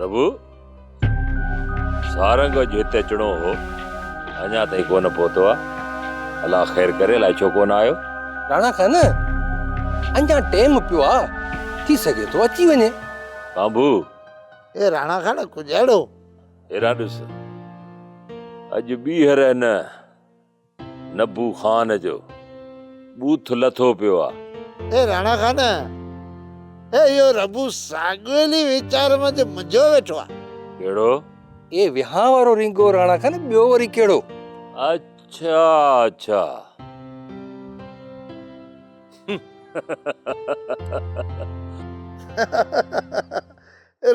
ربو، سارنگ اڄ هتي اچڻو هو، اڃا تائين ڪونه پهتو آ. الله خير ڪري، الائي ڇو ڪونه آيو. راڻا خان، اڃا ٽيم پيو آ، ٿي سگهي ٿو اچي وڃي. ڪانڀو. اي راڻا خان، ڪجهه اهڙو. هيڏانهن ڏس، اڄ ٻيهر هن نبو خان جو ٻوٿ لٿو پيو آ. اي راڻا خان، اي اهو ربو ساڳيل ئي ويچار منجهه منجهيو ويٺو آ. ڪهڙو؟ اي وهانء وارو رينگو راڻا خان، ٻيو وري ڪهڙو؟ اڇا اڇا.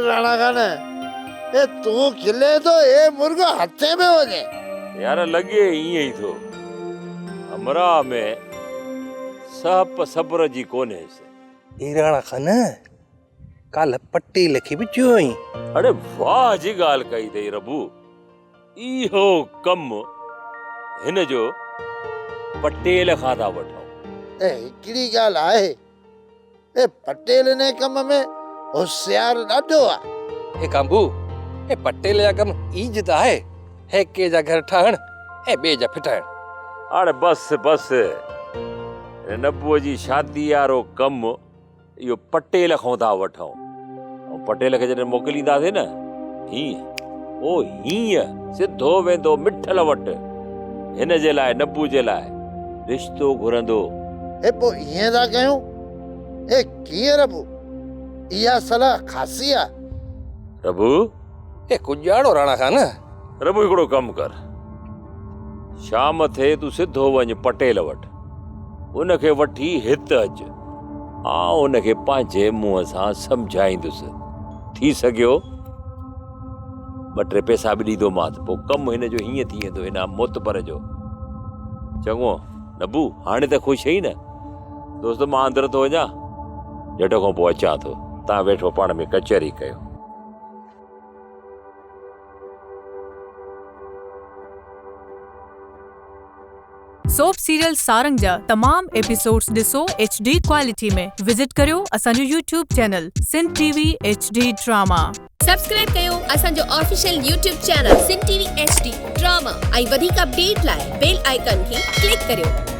راڻا خان، اي تون کلين ٿو، اي مرغو هٿين پيو وڃي. يار لڳي ائين ئي ٿو. همراهه ۾ سهپ صبر جي ڪونهيس. اي راڻا خان، ڪالهه پٽيل کي به چيو هئائين. اڙي واهه جي ڳالهه ڪئي اٿئي ربو. اهو ڪم هن جو پٽيل کان ٿا وٺون. اي هڪڙي ڳالهه آهي. اي پٽيل انهي ڪم ۾ هوشيار ڏاڍو آ. اي ڪانڀو، اي پٽيل جا ڪم ايج ته آهي، هيڪي جا گهر ٺاهڻ ۽ ٻئي جا ڦٽائڻ. هاڻي بس بس، هن نبوء جي شادي وارو ڪم اهو پٽيل کان ٿا وٺون. ۽ پٽيل کي جڏهن موڪلينداسين نه، هينئن، او هينئن سڌو ويندو مٺل وٽ، هن جي لاء، نبوء جي لاء رشتو گهرندو. اي پوء ائين ٿا ڪيون؟ اي ڪيئن ربو؟ اها صلاح خاصي آ. ربو! اي ڪڄاڙو راڻا خان! ربو هڪڙو ڪم ڪر. شام ٿئي تون سڌو وڃ پٽيل وٽ. ان کي وٺي هت اچ. آئون ان کي پنهنجي منهن سان سمجهائيندس. ٿي سگهيو ٻه ٽي پئسا به ڏيندومانس. پوء ڪم هن جو هيئن ٿي ويندو هن معتبر جو. چڱو نبو هاڻي ته خوش آهين نه؟ دوست مان اندر ٿو وڃان. جهٽ کان پوء اچان ٿو. تان ويٺو پاڻ ۾ ڪچهري ڪيو. سوپ سيريل سارنگ جا تمام ايپيسوڊز ڏسو ايڇ ڊي ڪوالٽي ۾ وزٽ ڪريو اسان جو YouTube channel Sindh T V H D drama. Subscribe ڪيو اسان جو official YouTube channel Sindh T V H D drama ۽ وڌيڪ اپڊيٽ لاء بيل آئيڪان کي ڪلڪ ڪريو.